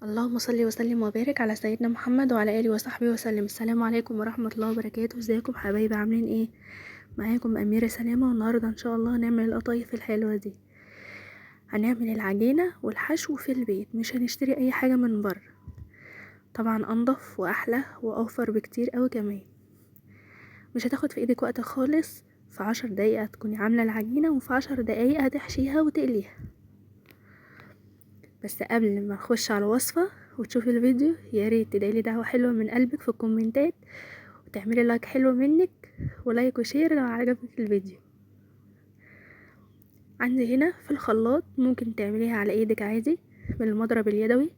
اللهم صل وسلم وبارك على سيدنا محمد وعلى اله وصحبه وسلم. السلام عليكم ورحمة الله وبركاته. ازيكم حبايبي، عاملين ايه؟ معاكم اميره سلامه، والنهارده ان شاء الله هنعمل القطايف الحلوة دي. هنعمل العجينة والحشو في البيت، مش هنشتري اي حاجة من بره. طبعا انضف واحلى واوفر بكتير قوي كمان. مش هتاخد في ايدك وقت خالص، في 10 دقايق هتكوني عامله العجينة، وفي 10 دقايق هتحشيها وتقليها. بس قبل ما نخش على الوصفة وتشوفي الفيديو، يا ريت تدعيلي دعوه حلوة من قلبك في الكومنتات، وتعملي like حلو منك و like و share لو عجبك الفيديو. عندي هنا في الخلاط، ممكن تعمليها على ايدك عادي من المضرب اليدوي،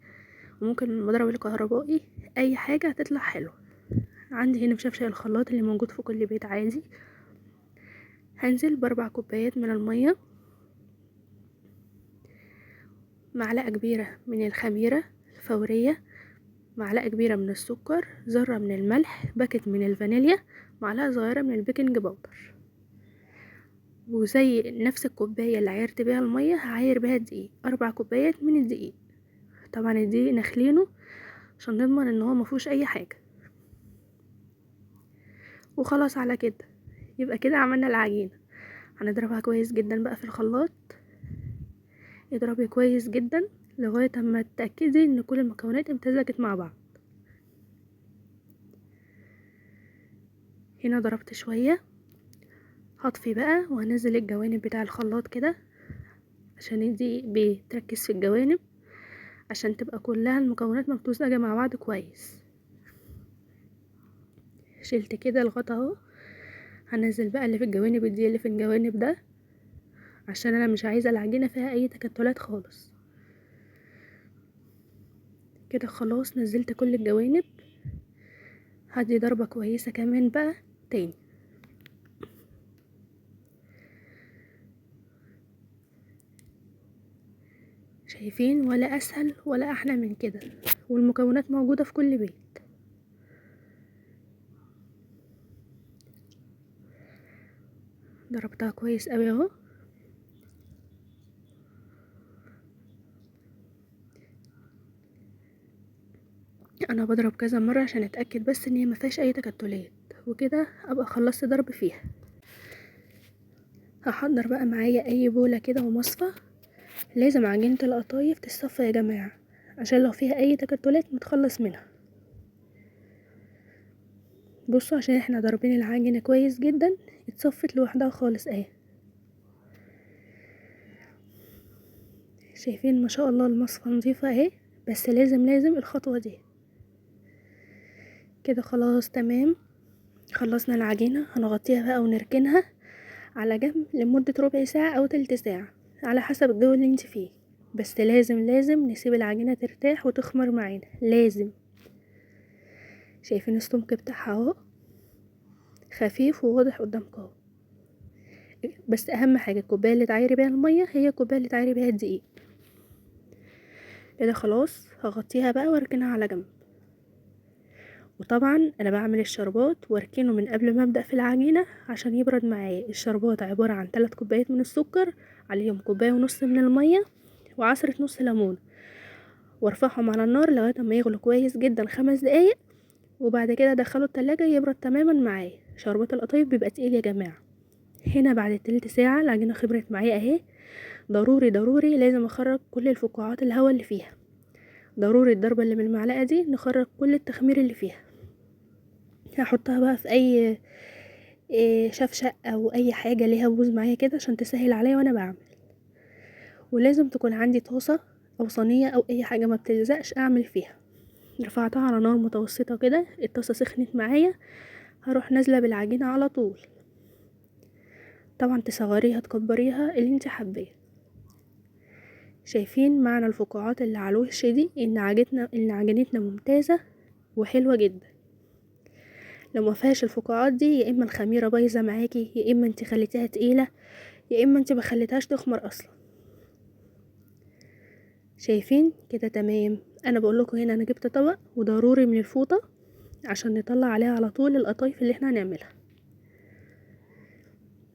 وممكن من المضرب الكهربائي، اي حاجة هتطلع حلوة. عندي هنا مشفشق الخلاط اللي موجود في كل بيت عادي. هنزل ب4 كوبايات من المية، معلقه كبيرة من الخميره الفورية، معلقه كبيرة من السكر، ذره من الملح، باكت من الفانيليا، معلقه صغيرة من ال baking powder. وزي نفس الكوباية اللي عايرت بيها المية هعاير بيها الدقيق، 4 كوبايات من الدقيق. طبعا الدقيق نخلينه عشان نضمن ان هو مفيهوش اي حاجة. وخلاص على كده يبقى كده عملنا العجينة. هنضربها كويس جدا بقى في الخلاط، اضربي كويس جدا لغاية اما تتاكدي ان كل المكونات امتزجت مع بعض. هنا ضربت شوية، هطفي بقى وهنزل الجوانب بتاع الخلاط كده عشان الدقيق بيتركز في الجوانب، عشان تبقى كلها المكونات ممتزجه مع بعض كويس. شلت كده الغطا اهو، هنزل بقى اللي في الجوانب، الدقيق اللي في الجوانب ده، عشان انا مش عايزه العجينة فيها اي تكتلات خالص. كده خلاص نزلت كل الجوانب. هدي ضربه كويسة كمان بقى تاني. شايفين؟ ولا اسهل ولا احلى من كده، والمكونات موجودة في كل بيت. ضربتها كويس قوي اهو. انا بضرب كذا مرة عشان اتاكد بس ان هي ما فيهاش اي تكتلات، وكده ابقى خلصت ضرب فيها. هحضر بقى معايا اي بوله كده ومصفى. لازم عجينه القطايف تتصفى يا جماعة، عشان لو فيها اي تكتلات نتخلص منها. بصوا، عشان احنا ضاربين العجينة كويس جدا اتصفت لوحدها خالص اهي. شايفين ما شاء الله المصفى نظيفة اهي، بس لازم الخطوة دي. كده خلاص تمام، خلصنا العجينة. هنغطيها بقى ونركنها على جنب لمدة ربع ساعة او تلت ساعة على حسب الجو اللي انت فيه، بس لازم نسيب العجينة ترتاح وتخمر معانا لازم. شايفين السمك بتاعها اهو، خفيف وواضح قدامكم اهو. بس اهم حاجة الكوباية اللي تعايري بيها المية هي الكوباية اللي تعايري بيها الدقيق. كده خلاص هغطيها بقى واركنها على جنب. وطبعا انا بعمل الشربات واركنه من قبل ما ابدا في العجينة عشان يبرد معايا. الشربات عبارة عن 3 كوبايات من السكر، عليهم كوباية ونص من المية، وعصره نص ليمون، وارفعهم على النار لغاية ما يغلوا كويس جدا 5 دقايق، وبعد كده ادخله التلاجة يبرد تماما معايا. شربات القطايف بيبقى تقيل يا جماعة. هنا بعد تلت ساعة العجينة خمرت معايا اهي. ضروري لازم اخرج كل الفقاعات الهواء اللي فيها، ضروري الضربة اللي من المعلقة دي نخرج كل التخمير اللي فيها. هحطها بقى في اي شفشق او اي حاجة ليها بوز معايا كده عشان تسهل عليا وانا بعمل. ولازم تكون عندي طاسه او صينية او اي حاجة ما بتلزقش اعمل فيها. رفعتها على نار متوسطه كده، الطاسه سخنت معايا، هروح نازله بالعجينه على طول. طبعا تصغريها تكبريها اللي انت حباه. شايفين معنى الفقاعات اللي على الوش دي؟ ان عجينتنا ممتازة وحلوه جدا. لو ما فيهاش الفقاعات دي، يا اما الخميره بايظة معاكي، يا اما انت خليتيها تقيلة، يا اما انت ما خليتهاش تخمر اصلا. شايفين كده تمام. انا بقول لكم هنا انا جبت طبق وضروري من الفوطه عشان نطلع عليها على طول القطايف اللي احنا هنعملها.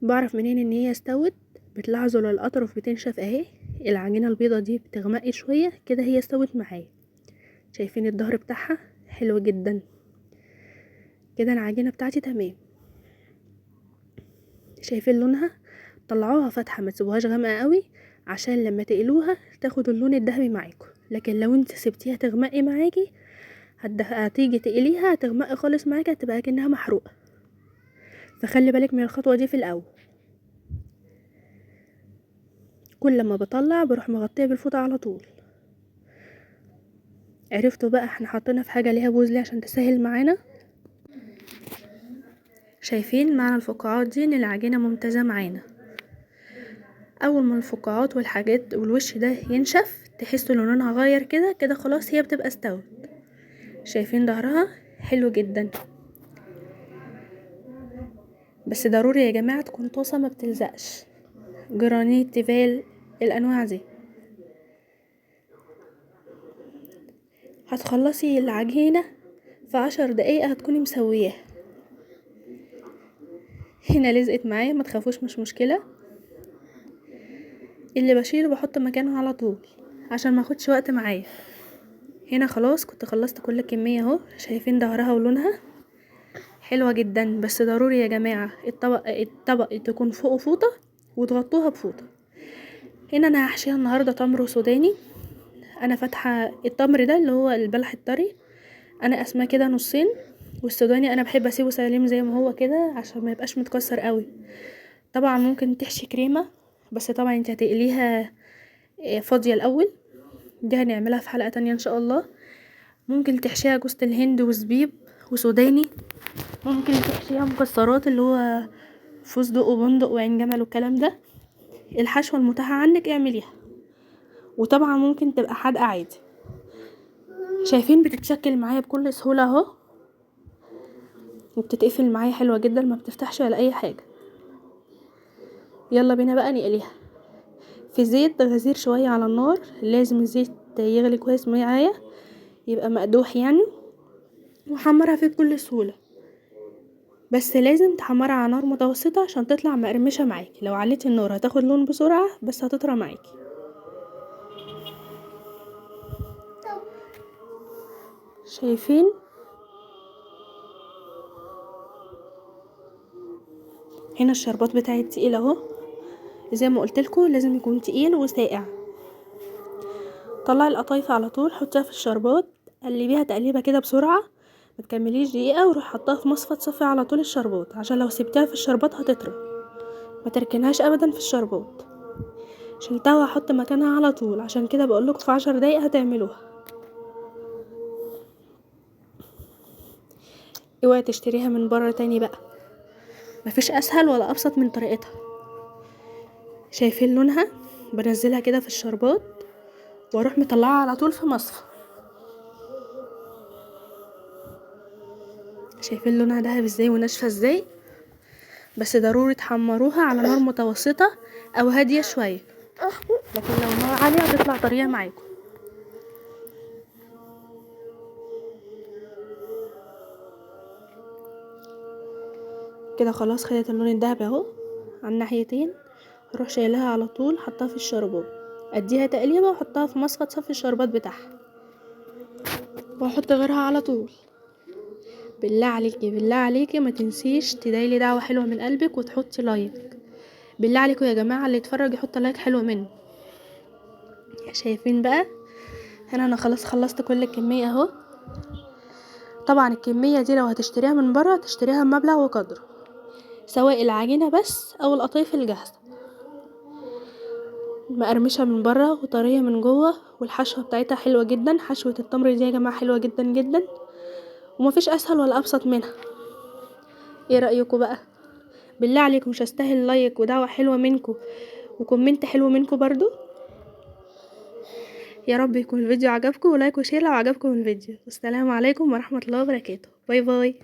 بعرف منين ان هي استوت؟ بتلاحظوا لو الاطراف بتنشف اهي، العجينة البيضة دي بتغمق شوية كده، هي استوت معايا. شايفين الظهر بتاعها حلو جدا كده. العجينة بتاعتي تمام. شايفين لونها؟ طلعوها فاتحة، ما تسيبوهاش غامقه قوي عشان لما تقلوها تاخد اللون الذهبي معاكم. لكن لو انت سبتيها تغمقي معاكي هتيجي تقليها هتغمقي خالص معاكي، هتبقى كأنها محروقة. فخلي بالك من الخطوة دي في الاول. كل ما بطلع بروح مغطيه بالفوطه على طول. عرفتوا بقى احنا حاطينها في حاجة ليها بوز ليه؟ عشان تسهل معانا. شايفين معنى الفقاعات دي ان العجينة ممتازة معانا. اول ما الفقاعات والحاجات والوش ده ينشف تحسوا ان لونها غير كده كده، خلاص هي بتبقى استوت. شايفين ظهرها حلو جدا. بس ضروري يا جماعة تكون طاسه ما بتلزقش، جرانيت، تيفال، الانواع دي. هتخلصي العجينة في 10 دقايق هتكوني مسوياها. هنا لزقت معايا، ما تخافوش مش مشكلة. اللي بشيله بحط مكانه على طول عشان ما اخدش وقت معايا. هنا خلاص كنت خلصت كل الكمية اهو. شايفين ظهرها ولونها حلوة جدا. بس ضروري يا جماعة الطبق تكون فوقه فوطه وتغطوها بفوطه. هنا انا هحشيها النهارده تمر سوداني. انا فاتحة التمر ده اللي هو البلح الطري، انا قسماه كده نصين، والسوداني انا بحب اسيبه سليم زي ما هو كده عشان ما يبقاش متكسر قوي. طبعا ممكن تحشي كريمة، بس طبعا انت هتقليها فاضية الاول، دي هنعملها في حلقة تانية ان شاء الله. ممكن تحشيها جوزة الهند وزبيب وسوداني، ممكن تحشيها مكسرات اللي هو فستق وبندق وعين جمل والكلام ده. الحشوه المتاحة عندك اعمليها، وطبعا ممكن تبقى حادقه عادي. شايفين بتتشكل معايا بكل سهولة اهو، وبتتقفل معايا حلوة جدا، ما بتفتحش ولا اي حاجة. يلا بينا بقى نقليها في زيت غزير شوية على النار. لازم الزيت يغلي كويس معايا، يبقى مقدوح يعني، وحمرها فيه بكل سهولة. بس لازم تحمرها على نار متوسطه عشان تطلع مقرمشه معاكي. لو عليتي النار هتاخد لون بسرعة بس هتطرى معاكي. شايفين هنا الشربات بتاعي تقيل اهو، زي ما قلت لكم لازم يكون تقيل وساقع. طلعي القطايف على طول، حطيها في الشربات، قلبيها تقليبه كده بسرعة، ما تكمليش دقيقة، وروح حطها في مصفى تصفي على طول الشربات، عشان لو سبتها في الشربات هتطرى. ما تركنهاش ابدا في الشربات. شلتها وهحط مكانها على طول، عشان كده بقول لكم في 10 دقايق هتعملوها. اوعي تشتريها من بره تاني بقى، مفيش اسهل ولا ابسط من طريقتها. شايفين لونها؟ بنزلها كده في الشربات واروح مطلعها على طول في مصفى. شايفين لونها دهب ازاي وناشفه ازاي؟ بس ضروري تحمروها على نار متوسطه او هادية شوية، لكن لو نار عالية هتطلع طرية معاكم. كده خلاص خدت اللون الدهبي اهو على الناحيتين. اروح شايلها على طول حطها في الشربات، اديها تقليبه واحطها في مصفى تصفي الشربات بتاعها، واحط غيرها على طول. بالله عليكي بالله عليكي ما تنسيش تدعيلي دعوه حلوة من قلبك وتحطي like. بالله عليكم يا جماعة اللي يتفرج يحط like حلو منه. شايفين بقى هنا انا خلاص خلصت كل الكمية اهو. طبعا الكمية دي لو هتشتريها من بره تشتريها بمبلغ وقدره، سواء العجينة بس او القطايف الجاهزة. مقرمشه من بره وطريه من جوه، والحشوه بتاعتها حلوة جدا. حشوه التمر دي يا جماعة حلوة جدا جدا، ومفيش اسهل ولا ابسط منها. ايه رايكم بقى؟ بالله عليكم مش هستاهل like ودعوة حلوة منكم و comment حلو منكم برضو؟ يا رب يكون الفيديو عجبكم، و like و share لو عجبكم الفيديو. والسلام عليكم ورحمة الله وبركاته. bye bye.